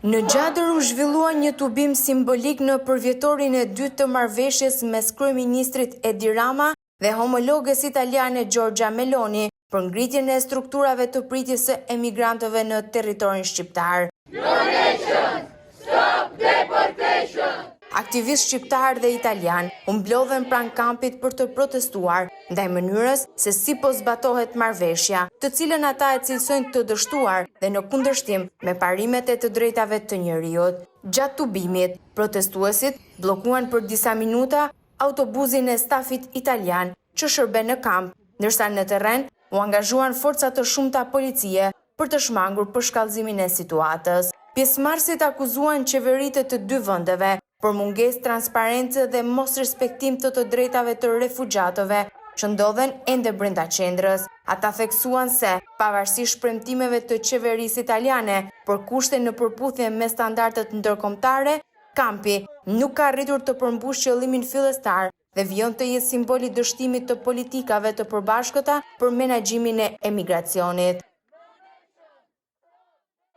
Në Gjadër u zhvillua një tubim simbolik në përvjetorin e dytë të marrëveshjes mes kryeministrit Edi Rama dhe homologes italiane Giorgia Meloni për ngritjen e strukturave të pritjes së emigrantëve në territorin shqiptar. Aktivistë shqiptarë dhe italianë u mblodhën pranë kampit për të protestuar ndaj mënyrës se si po zbatohet marrëveshja, të cilën ata e cilësojnë të dështuar dhe në kundërshtim me parimet e të drejtave të njeriut. Gjatë tubimit, protestuesit bllokuan për disa minuta autobusin e stafit italian që shërben në kamp, ndërsa në terren u angazhuan forca të shumta policie për të shmangur përshkallëzimin e situatës. Pjesëmarrësit akuzuan qeveritë e të dy vendeve për mungesë transparence dhe mosrespektim të të drejtave të refugjatëve që ndodhen ende brenda qendrës. Ata theksuan se, pavarësisht premtimeve të qeverisë italiane për kushte në përputhje me standardet ndërkombëtare, kampi nuk ka arritur të përmbushë qëllimin fillestar dhe vijon të jetë simbol i dështimit të politikave të përbashkëta për menaxhimin e emigracionit.